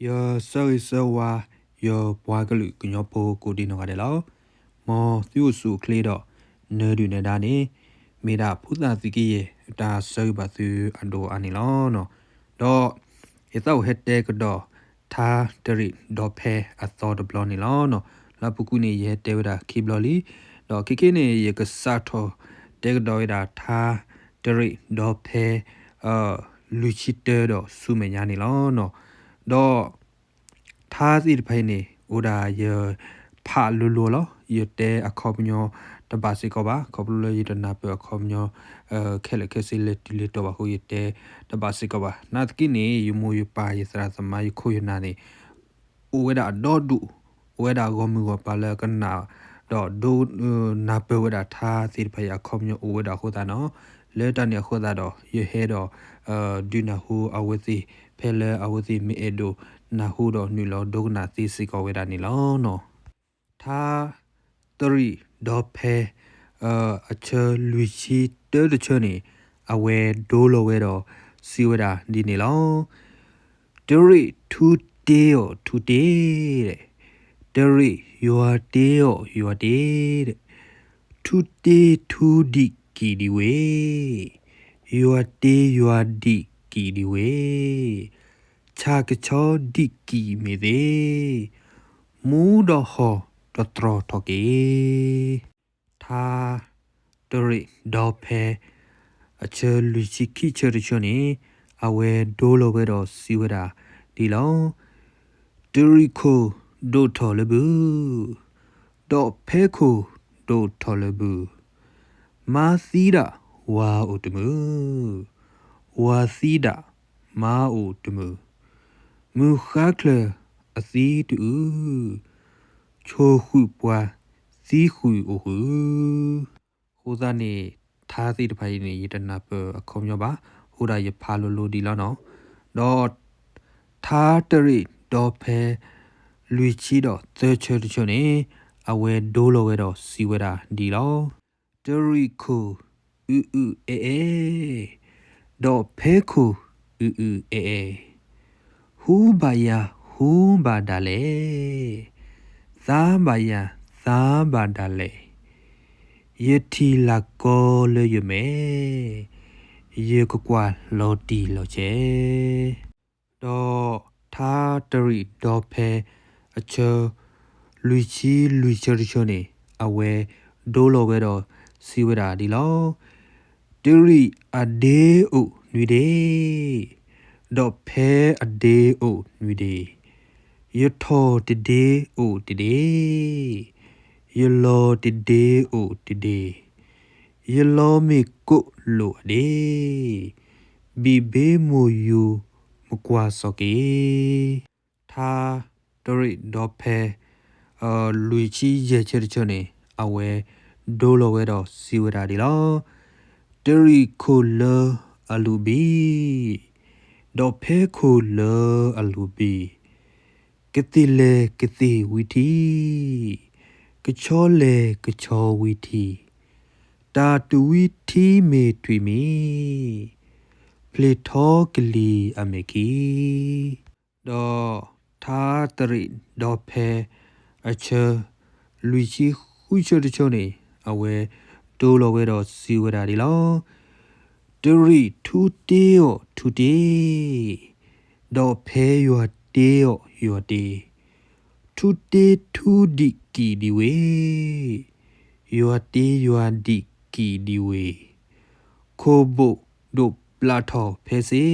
ယဆၢဂ့ၤဆၢဝါ ယပှၤကလုာ်ကညီဖိကိးဒံနီၢ်ဂၤဒဲးလီၤ. မ်သုအိၣ်ဆူၣ်အိၣ်ချ့ဒီး နၢဒုၣ်နၢဒါန့ၣ် မ့ၢ်ဒၣ်ဖိသၣ်သုးက့ယဲၢ် အတၢ်ဆၢဂ့ၤဘၣ်သုအဒိၣ်အါန့ၣ်လီၤ. ဒီး ယသးအိၣ်ဟဲတဲကဒီး ထါတရ့ၣ်ဒီဖဲအသီတဘျီန့ၣ်လီၤ. လၢအပူၤကွံာ်န့ၣ် ယဟဲတဲဝဲဒၣ်ခံဘျီလံ. ဒီးခဲကနံၣ်န့ၣ် ယကစးထီၣ်တဲကဒီးဝဲဒၣ်ထါတရ့ၣ်ဒီဖဲ လွံၢ်ဆံတၢဒီးဆူမဲာ်ညါန့ၣ်လီၤ. ဒီး ထါသ့ၣ်တဖၣ်အံၤန့ၣ် အိၣ်ဒၣ်ယဖးလိၤလိၤလီၤ. ယတဲအခီပညီတဘၣ်စ့ၢ်ကီးဘၣ်, ခီဖျိလၢယတနၢ်ပၢၢ်အခီပညီ ခဲလၢာ်ခဲဆ့လဲၤတုၤလဲၤတီၤဘၣ်အဃိ ယတဲတဘၣ်စ့ၢ်ကီးဘၣ်. နာ်သက့န့ၣ် ယမိၢ်ယပၢ်ယသရၣ်သမါယခိၣ်ယနၢ်န့ၣ် အိၣ်ဝဲဒၣ်အဒီဒူၣ်, အိၣ်ဝဲဒၣ်ဂီၢ်မုၢ်ဂီၢ်ပၤလၢကနၣ် ဒီးဒိ နၢ်ပၢၢ်ဝဲဒၣ်ထါသ့ၣ်တဖၣ်အံၤအခီပညီအိၣ်ဝဲဒၣ်အဃိသတးနီၤ. လၢတၢ်န့ၣ်အဃိသတးဒီး ယဟဲဒီး ဒုးနၢ်ဟူအဝဲသ့ၣ် ဖဲလၢအဝဲသ့ၣ်မ့ၢ်အဲၣ်ဒိးနၢ်ဟူဒီးနုာ်လီၤဒိကနၣ်သ့စ့ၢ်ကီးဝဲဒၣ်န့ၣ်လီၤ. ထါတရ့ၣ်ဒီဖဲ အဆၢလွံၢ်ဆံတၢတဆၢန့ၣ် အဝဲဒိလီၤဝဲဒီးစံးဝဲဒၣ်ဒ်န့ၣ်လီၤ. တရ့ၣ်ထူတ့အီၣ်ထူတ့, တရ့ၣ်ယွၤတ့အီၣ်ယွၤတ့, ထူတ့ထူဒံးကံၣ်ဒံးဝ့ၢ်, ယွၤတ့ယွၤဒံးကံၣ်ဒံးဝ့ၢ်, ဆၣ်ကဆီဒံးကံၣ်မ့ၢ်သ့, မူဒီးဟီၣ်တတြီၢ်ထီၣ်က့ၤ. ထါတရ့ၣ်ဒီဖဲ အဆၢလွံၢ်ဆံခံဆၢတဆၢန့ၣ် အဝဲဒိလီၤဝဲဒီးစံးဝဲဒၣ်ဒ်လီၤ. တရ့ၣ်ခိၣ်ဒိၣ်ထီၣ်လၢဘု, ဒီးဖဲခိၣ်ဒိၣ်ထီၣ်လၢဘု, မါသံဒၣ်ဝၤအိၣ်တမုာ်, ဝၤသံဒၣ်မါအိၣ်တမုာ်, မုၢ်ဃါချၢၣ်အသံတအုး, ဆိၣ်ဃုာ်ပှၤသံဃုာ်အိၣ်ဃုာ်. အဃိသတးန့ၣ် ထါသ့ၣ်တဖၣ်အံၤန့ၣ် ယတနၢ်ပၢၢ်အခီပညီဘၣ်, အိၣ်ဒၣ်ယဖးလိၤလိၤဒ်လီၤနီၤ. ဒီး ထါတရ့ၣ်ဒီဖဲ လွံၢ်ဆံဒီးသၢဆၢတဆၢန့ၣ် အဝဲဒိလီၤဝဲဒီးစံးဝဲဒၣ်ဒ်လီၤ. တရ့ၣ်ခိၣ်အုးအုးအဲၣ်အဲၣ်, ဒီးဖဲခိၣ်အုးအုးအဲၣ်အဲၣ်, ဟူဘၣ်ယၤဟူဘၣ်ဒၣ်လဲာ်, သါဘၣ်ယၤသါဘၣ်ဒၣ်လဲာ်, ယထံၣ်လၢ်ကီလၢယမဲာ်, ယကကွၢ်လီၤတံၢ်လီၤဆဲး. ဒီးထါတရ့ၣ်ဒီဖဲ အဆၢ လွံၢ်ဆံလွံၢ်ဆၢတဆၢန့ၣ် အဝဲဒိလီၤဝဲဒီးစံးဝဲဒၣ်ဒ်လီၤ. တရ့ၣ်အဒ့အိၣ်နွံဒ့, ဒီးဖဲအဒ့အိၣ်နွံဒ့, ယထီၣ်တဒ့အိၣ်တဒ့, ယလီၤတဒ့အိၣ်တဒ့, ယလီၤမ့ၢ်ကိးလိာ်အဒ့, ဘံၣ်ဘ့မိၢ်ယူၤမကွၢ်စီၤက့ၤ. ထါတရ့ၣ်ဒီဖဲ လွံၢ်ဆံယဲၢ်ဆၢတဆၢန့ၣ် အဝဲဒိလီၤဝဲဒီးစံးဝဲဒၣ်ဒ်လီၤ. တရ့ၣ်ခိၣ်လၢအလူၤဘံၣ်, ဒီးဖဲခိၣ်လၢအလူၤဘံၣ်, ကသ့ၣ်လဲၤကသ့ၣ်ဝံထံ, ကဆီလဲၤကဆီဝံထံ, တၢ်တဝံထံမ့ၢ်ထွံၣ်မံၤ, ဖျ့ၣ်ထီကလံၤအမဲာ်ခံ. ဒီးထါတရ့ၣ်ဒီဖဲ အဆၢ လွံၢ်ဆံဃုဆၢတဆၢန့ၣ် အဝဲဒိလီၤဝဲဒီးစံးဝဲဒၣ်ဒ်လီၤ. တရ့ၣ်ထူတ့အီၣ်ထူတ့, ဒီးဖဲယွၤတ့အီၣ်ယွၤတ့, ထူတ့ထူဒံးကံၣ်ဒံးဝ့ၢ်, ယွၤတ့ယွၤဒံးကံၣ်ဒံးဝ့ၢ်, ခိၣ်ဘိၣ်ဒိၣ်ပျၢ်ထီၣ်ဖဲစ့,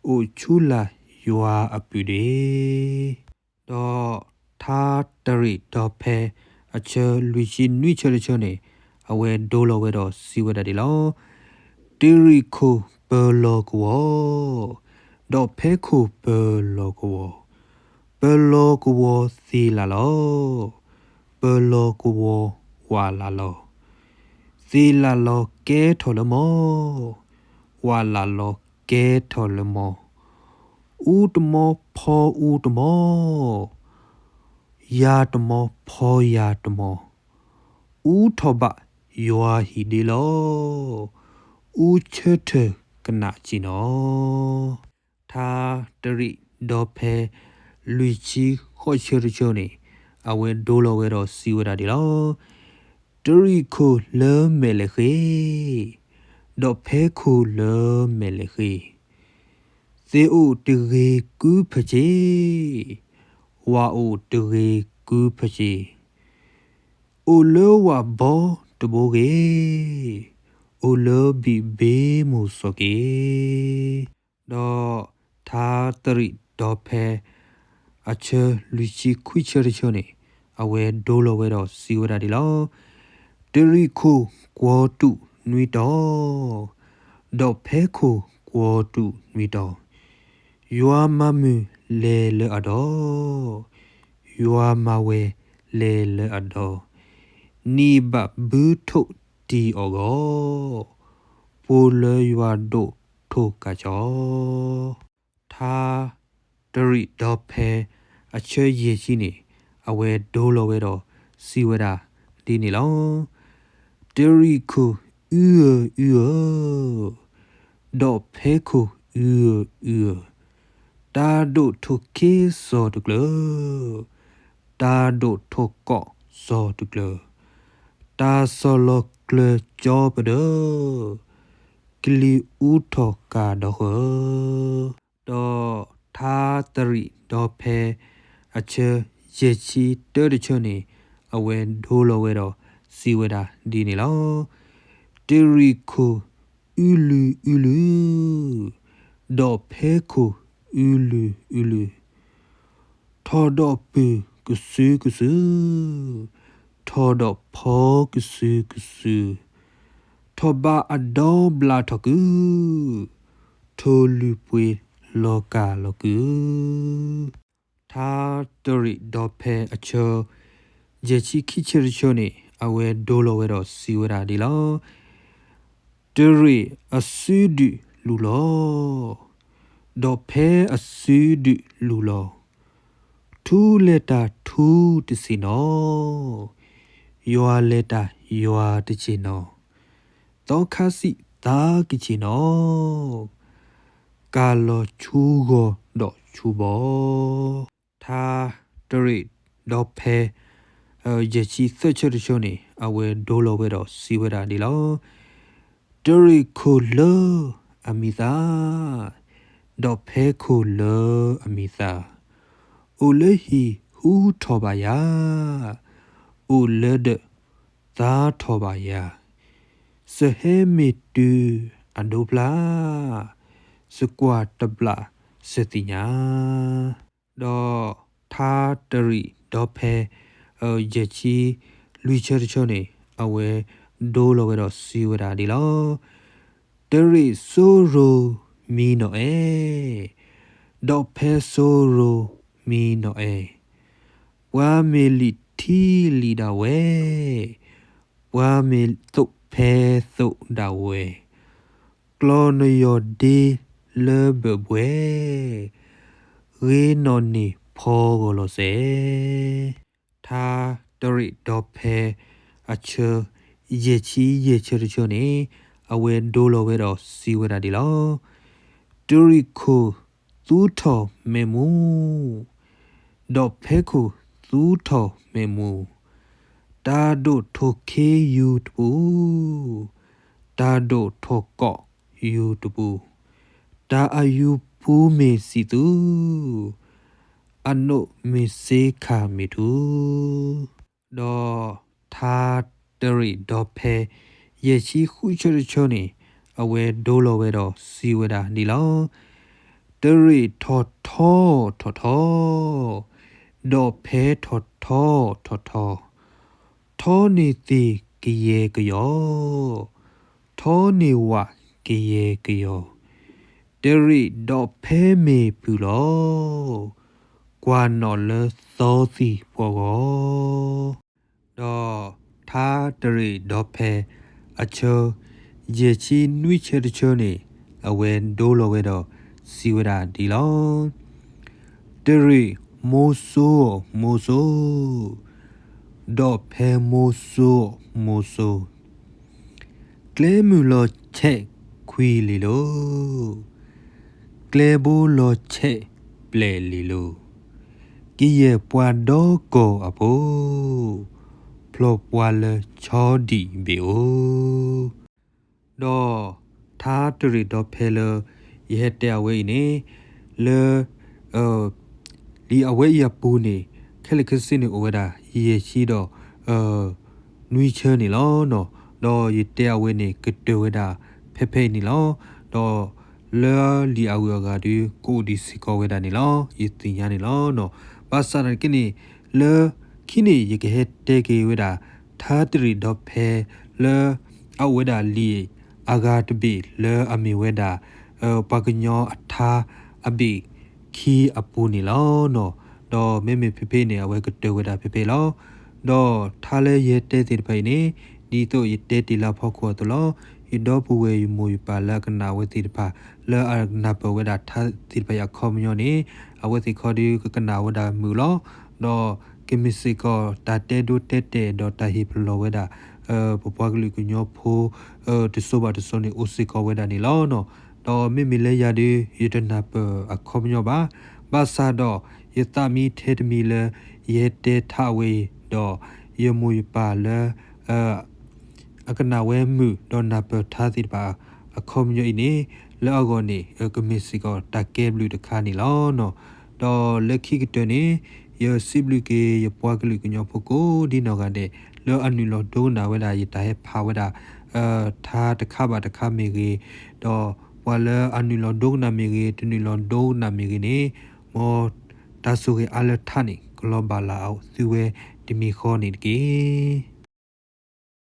အိၣ်ဆူလၢ်ယွၤအပုၢ်ဒ့. ဒီးထါတရ့ၣ်ဒီဖဲ အဆၢလွံၢ်ဆံနွံဆၢတဆၢန့ၣ် အဝဲဒိလီၤဝဲဒီးစံးဝဲဒၣ်ဒ်လီၤ. တရ့ၣ်ခိၣ်ပၢၤလီၤကဝီၤ, ဒီးဖဲခိၣ်ပၢၤလီၤကဝီၤ, ပၢၤလီၤကဝီၤသ့ၣ်လၢ်လီၤ, ပၢၤလီၤကဝီၤဝးလၢ်လီၤ, သ့ၣ်လၢ်လီၤကဲထီၣ်လၢမီ, ဝးလၢ်လီၤကဲထီၣ်လၢမီ, အူတမီဖီအူတမီ, ယၤတမီဖီယၤတမီ, အူထီၣ်ဘၣ်ယွၤဟံၣ်ဒ့လီၤ, အူဆၢထၢၣ်ကနၣ်စ့ၢ်နီၤ. ထါတရ့ၣ် ဒီးဖဲလွံၢ်ဆံဃိးဆၢတဆၢန့ၣ် အဝဲဒိလီၤဝဲဒီးစံးဝဲဒၣ်ဒ်လီၤ. တရံးခိၣ်လၢမဲာ်လဲၤဃ့, ဒီးဖဲခိၣ်လၢမဲာ်လဲၤဃ့, သ့ၣ်အိၣ်တဂ့ၤကုဖၢဆ့, ဝၣ်အိၣ်တဂ့ၤကုဖၢဆ့, အိၣ်လၢဝၣ်ဘီတဘိဂ့ၤ, အိၣ်လၢဘံၣ်ဘ့မိၢ်စီၤက့ၤ. ဒီးထါတရံးဒီးဖဲအဆၢလွံၢ်ဆံခွံဆၢတဆၢန့ၣ် အဝဲဒိလီၤဝဲဒီးစံးဝဲဒၣ်ဒ်လီၤ. တရံးခိၣ်ကွီၤတူာ်နွံတီၤ, ဒီးဖဲခိၣ်ကွီၤတူာ်နွံတီၤ, ယွၤမၤမုာ်လဲၤလၢအဒီး, ယွၤမၤဝဲလဲၤလၢအဒီး, နံၣ်ဘၣ်ဘုထိၣ်တံၢ်အီၣ်ဂီၢ်, ပိာ်လၢယွၤဒိၣ်ထိၣ်ကးစီ, ထါတရံးဒီးဖဲအဆၢယဲၢ်ဆံန့ၣ် အဝဲဒိလီၤဝဲဒီးစံးဝဲဒၣ်ဒ်န့ၣ်လီၤ. တရံးခိၣ်အုအၢအုအၢ, ဒီးဖဲခိၣ်အုအၢအုအၢ, တၢ်ဒိၣ်ထိၣ်ခ့စီၤတကျၢၤ, တၢ်ဒိၣ်ထိၣ်ကိးစီၤတကျၢၤ, တၢ်ဆီၣ်လီၤကျၢၤကၠီပဒၢ, ကလံၤအူထီၣ်ကးဒီဃၢၤ. ဒီးထါတရံးဒီးဖဲအဆၢယဲၢ်ဆံတၢတဆၢန့ၣ် အဝဲဒိလီၤဝဲဒီးစံးဝဲဒၣ်ဒ်န့ၣ်လီၤ. တရံးခိၣ်အုလုာ်အုလုာ်, ဒီးဖဲခိၣ်အုလုာ်အုလုာ်, ထီၣ်ဒီးပုၢ်ကစုကစု, ထီၣ်ဒီးဖီကစုကစု, ထီၣ်ဘးအဒီဘျးထီၣ်ကု, ထိၣ်လုၢ်ပှ့ၤလီၤကးလီၤကု. ထါတရံးဒီးဖဲအဆၢ ယဲၢ်ဆံခံဆၢတဆၢန့ၣ် အဝဲဒိလီၤဝဲဒီးစံးဝဲဒၣ်ဒ်လီၤ. တရံးအစုဒုးလူလီၤ, ဒီးဖဲအစုဒုးလူလီၤ, ထူလဲၤတၢ်ထူတဆံးနီၤ, ယွၤလဲၤတၢ်ယွၤတဆံးနီၤ, သီခါစံးသးကဆံးနီၤ, ကးလီၤဆူဂီၤဒီးဆူဘီ. ထါတရံးဒီးဖဲ ယဲၢ်ဆံသၢဆၢတဆၢန့ၣ် အဝဲဒိလီၤဝဲဒီးစံးဝဲဒၣ်ဒ်လီၤ. တရံးခိၣ်လၢအမံၤသၣ်, ဒီးဖဲခိၣ်လၢအမံၤသၣ်, အိၣ်လၢဟံၣ်ဟူထီၣ်ဘၣ်ယၤ, အိၣ်လၢဒၢးသါထီၣ်ဘၣ်ယၤ, စဟဲမ့ၢ်တုၤအဒိဖျါ, စကွၢ်တဘျးစသ့ၣ်ညါ. ဒီးထါတရံးဒီးဖဲ ယဲၢ်ဆံလွံၢ်ဆၢတဆၢန့ၣ် အဝဲဒိလီၤဝဲဒီးစံးဝဲဒၣ်ဒ်လီၤ. တရံးစိရိၤမံနီၤအဲၣ်, ဒီးဖဲစိရိၤမံနီၤအဲၣ်, ပှၤမ့ၢ်လံာ်ထံလံာ်ဒၣ်ဝဲ, ပှၤမ့ၢ်သိးဖဲသိးဒၣ်ဝဲ, ကျီၢ်နယီၢ်ဒ့လၢဘၢၣ်ဘှဲ, ဂ့ၤနီၣ်န့ၢ်ဖီဂီၤလီၤစဲး. ထါတရံးဒီးဖဲအဆၢ ယဲၢ်ဆံယဲၢ်ဆၢတဆၢန့ၣ် အဝဲဒိလီၤဝဲဒီးစံးဝဲဒၣ်ဒ်လီၤ. တရံးခိၣ်သူထီၣ်မဲာ်မူ, ဒီးဖဲခိၣ်သူထီၣ်မဲာ်မူ, တၢ်ဒိၣ်ထိၣ်ခ့ယူၤတပူၤ, တၢ်ဒိၣ်ထိၣ်ကိးယူၤတပူၤ, တၢ်အယူၤပူၤမ့ၢ်စံၣ်သူ, အနိးမ့ၢ်စ့ခၣ်မ့ၢ်ထူ. ဒီးထါတရံးဒီးဖဲ ယဲၢ်ဆံဃုဆၢတဆၢန့ၣ် အဝဲဒိလီၤဝဲဒီးစံးဝဲဒၣ်ဒ်လီၤ. တရံးထီၣ်ထီထီၣ်ထီ, ဒီးဖဲထီၣ်ထီထီၣ်ထီ, ထီန့ၢ်သ့ၣ်ကယဲၢ်ကယီၤ, ထီန့ၢ်ဝၣ်ကယဲၢ်ကယီၤ, တရံးဒီးဖဲမ့ၢ်ဖုၣ်လီၤ, ကွၢ်နီၣ်လၢသီသံၣ်ပှီၤဂီၤ. ဒီးထါတရံးဒီးဖဲအဆၢ ယဲၢ်ဆံနွံဆၢတဆၢန့ၣ် အဝဲဒိလီၤဝဲဒီးစံးဝဲဒၣ်ဒ်လီၤ. တရံးမိၢ်စိမိၢ်စိ, ဒီးဖဲမိၢ်စိမိၢ်စိ, ကျဲမုၢ်လီၤဆဲးခွံလံၤလီၤ, ကျဲဘိလီၤဆဲး ပျဲၢ်လံၤလိၤ, ကယဲၢ်ပှၤဒီကီၢ်အဖိ, ဖျီၣ်ပှၤလၢဆီဒံၣ်ဘ့ၣ်ဧိၤ. ဒီးထါတရ့ၣ်ဒီဖဲလၢ ယဟဲတဲအဝဲအံၤန့ၣ်, လၢ လံာ်အဝဲအံၤအပူၤန့ၣ် ခဲလၢာ်ခဲဆ့န့ၣ်အိၣ်ဝဲဒၣ် ယဲၢ်ဆံဒီး နွံဆၢန့ၣ်လီၤ. ဒီးယတဲအဝဲန့ၣ် ကတၢၢ်ဝဲဒၣ်ဖဲဖဲအံၤန့ၣ်လီၤ. ဒီးလၢလံာ်အဂုၤအဂၤဒီး ကအိၣ်ဒံးစ့ၢ်ကီးဝဲဒၣ်န့ၣ်လီၤ. ယသ့ၣ်ညါန့ၣ်လီၤ. ဘၣ်ဆၣ်သနာ်က့န့ၣ် လၢခံန့ၣ် ယကဟဲတဲက့ၤဝဲဒၣ် ထါတရ့ၣ်ဒီဖဲလၢ အအိၣ်ဝဲဒၣ်လံာ်အဂၤတဘ့ၣ်လၢအမ့ၢ်ဝဲဒၣ် ပှၤကညီအထါအဘ့ၣ်ခံအပူၤန့ၣ်လီၤ. ဒီးမ့မ့ၢ်ဖဲဖဲန့ၣ် အဝဲကတၢၢ်ဝဲဒၣ်ဖဲဖဲလီၤ. ဒီးထါလၢယဟဲတဲသ့ၣ်တဖၣ်အံၤန့ၣ် ဒ်သိးယတဲတ့ၢ်လၢအဖီခိၣ်အသိးလီၤ. ယဒီပုၢ်ဝဲၢ်ယမိၢ်ယပၢ်လၢအကနၣ်ဝဲသ့ၣ်တဖၣ် လၢအနၢ်ပၢၢ်ဝဲဒၣ်ထါသ့ၣ်တဖၣ်အံၤအခီပညီန့ၣ် အဝဲသ့ၣ်ခီဒီးကကနၣ်ဝဲဒၣ်မုာ်လီၤ. ဒီးကမ့ၢ်စ့ၢ်ကီးတၢ်တဲဒိတဲတဲာ်ဒီးတၢ်ဟ့ၣ်ပလီၢ်ဝဲဒၣ် ပပှၤကလုာ်ကညီဖိ တစိၤဘၣ်တစိၤန့ၣ် အိၣ်စ့ၢ်ကီးဝဲဒၣ်န့ၣ်လီၤ. ဒီးမ့မ့ၢ်လၢယၤဒီး ယတနၢ်ပၢၢ်အခီပညီဘၣ်. ဘၣ်ဆၣ်ဒီး ယသးမံထဲတမံၤလၢ ယဟဲတဲထါအဝဲအံၤ ဒီးယမိၢ်ယပၢ်လၢ အကနၣ်ဝဲမုာ်ဒီးနၢ်ပၢၢ်ထါသ့ၣ်တဖၣ်အခီပညီအံၤန့ၣ် လၢအဂီၢ်န့ၣ် ကမ့ၢ်စ့ၢ်ကီးတၢ်ကဲဘျုးတခါန့ၣ်လီၤ. ဒီးလၢခံကတၢၢ်န့ၣ် ယစံးဘျုးက့ၤယပှၤကလုာ်ကညီဖိကိးဒ်နီၢ်ဂၤဒဲး လၢအနုာ်လီၤဒိကနၣ်ဝဲဒၣ်ယတၢ်ဟဲဖးဝဲဒၣ် ထါတခါဘၣ်တခါမ့ၢ်ဂ့ၤ, ဒီးပှၤလၢအနုာ်လီၤဒိကနၣ်မ့ၢ်ဂ့ၤ, တနုာ်လီၤဒိကနၣ်မ့ၢ်ဂ့ၤန့ၣ်, မ်တၢ်ဆိၣ်ဂ့ၤအါလၢထါန့ၣ် ကလီၤဘၣ်လၢသုဝဲတမံၤဃီန့ၣ်တက့ၢ်.